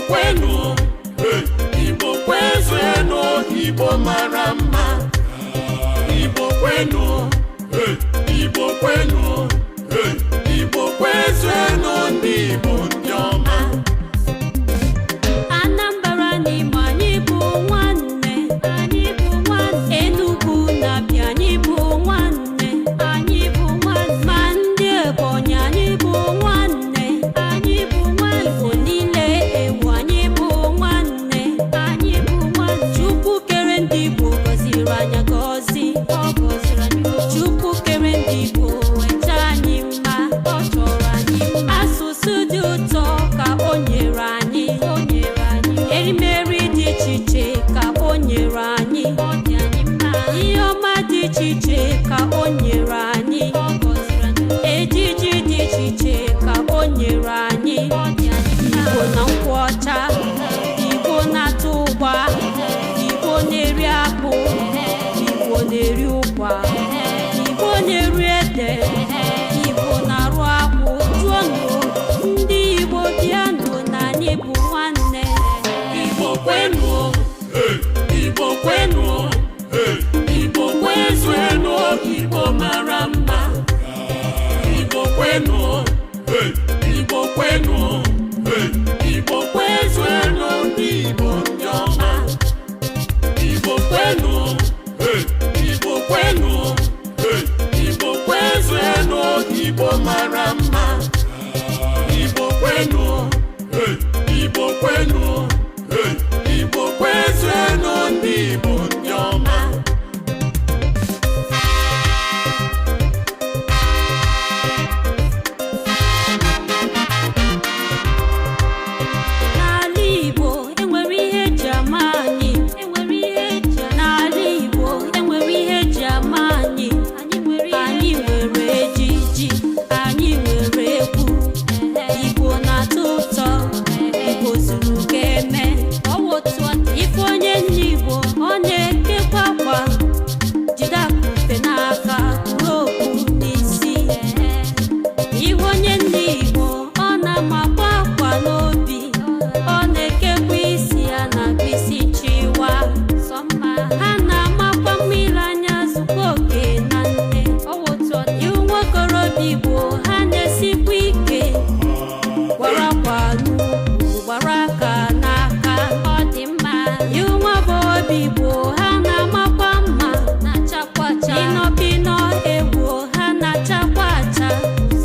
Kwenu, Igbo kwezuenu, Igbo mara mma. Igbo kwenu, Igbo kwenu, Igbo kwezuenu, ndị Igbo ndị ọma. Anambra na Imo, anyị bụ nwanne, anyị bụ nwanne. Enugu na Abịa, anyị bụ nwanne, anyị bụ nwanne. Ma ndị Ebonyi, anyị bụ nwanne, anyị bụ nwanne. Igbo niile ewu, anyị bụ nwanne, anyị bụ nwanne. Chukwu kere ndị Igbo gọziri anyị gọzi, ọ gọziri anyị. Chukwu kere ndị Igbo weta anyị mma, ọ chọrọ anyị mma. Asụsụ dị ụtọ ka o nyere anyị, o nyere anyị. Erimeri dị iche iche ka o nyere anyị, ọ dị anyị mma. Ihe ọma dị iche iche ka o nyere anyị, ọ gọziri anyị. Ejiji dị iche iche ka o nyere anyị, ọ dị anyị mma. Igbo na nkwụ ọcha, Igbo na-atụ ụgba, Igbo na-eri akpụ, Igbo na-eri ụkwa, Igbo na-eri ede, Igbo na-arụ akwụ. Jụọnụ ndị Igbo, bịanụ na anyị bụ nwanne. Igbo kwenu, Igbo kwenu, Igbo kwezuenu, Igbo mara mma. Igbo kwenu, Igbo kwenu, Igbo kwezuenu, ndị Igbo ndị ọma. Igbo kwenu, Igbo kwenu, Igbo kwezuenu, Igbo mara mma. Igbo kwenu, Igbo kwenu, Igbo kwezuenu, ndị Igbo ndị ọma. N'ala Igbo enwere ihe eji ama anyị, enwere ihe eji n'ala Igbo enwere ihe eji ama anyị. Anyị nwere ejiji, anyị nwere egwu. Igbo na-atọ ụtọ, Igbo zuru ka eme. Ife onye nne Igbo, ọ na-ekekwa akwa, jide akụpe n'aka, kpuru okpu n'isi. Ihu onye nne Igbo, ọ na-amakwa akwa n'obi, ọ na-ekekwa isi ya na isi chiwa. Ha na-amakwa mmiri anya, zukwa oke na nne. Ihu nwokorobịa Igbo, ha na-esikwa ike, gbara akwa n'ukwu, gbara aka n'aka, ọ dị mma. Ihu nwa agbọghọbịa Igbo, ha na-amakwa mma, na-achakwa acha, ịnọpịnọ egwu, ha na-achakwa acha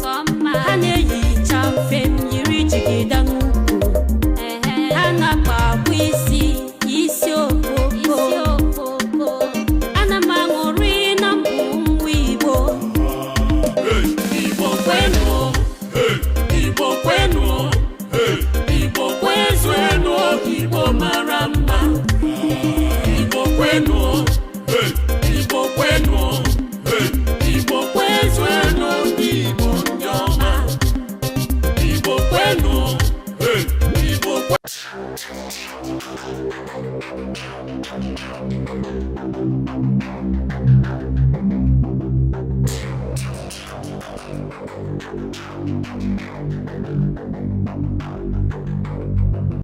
sọ mma. Ha na-eyicha mfe yiri jigida n'ukwu, ha na-akpa akwa isi isi okpoko. Ana m aṅụrị na mbụ nwa Igbo. Igbo kwenu, Igbo kwenu, Igbo kwezuenu, Igbo mara mma. Igbo kwenu, Igbo kwenu, Igbo kwezuenu, ndị Igbo ndị ọma. Igbo kwenu, Igbo kwe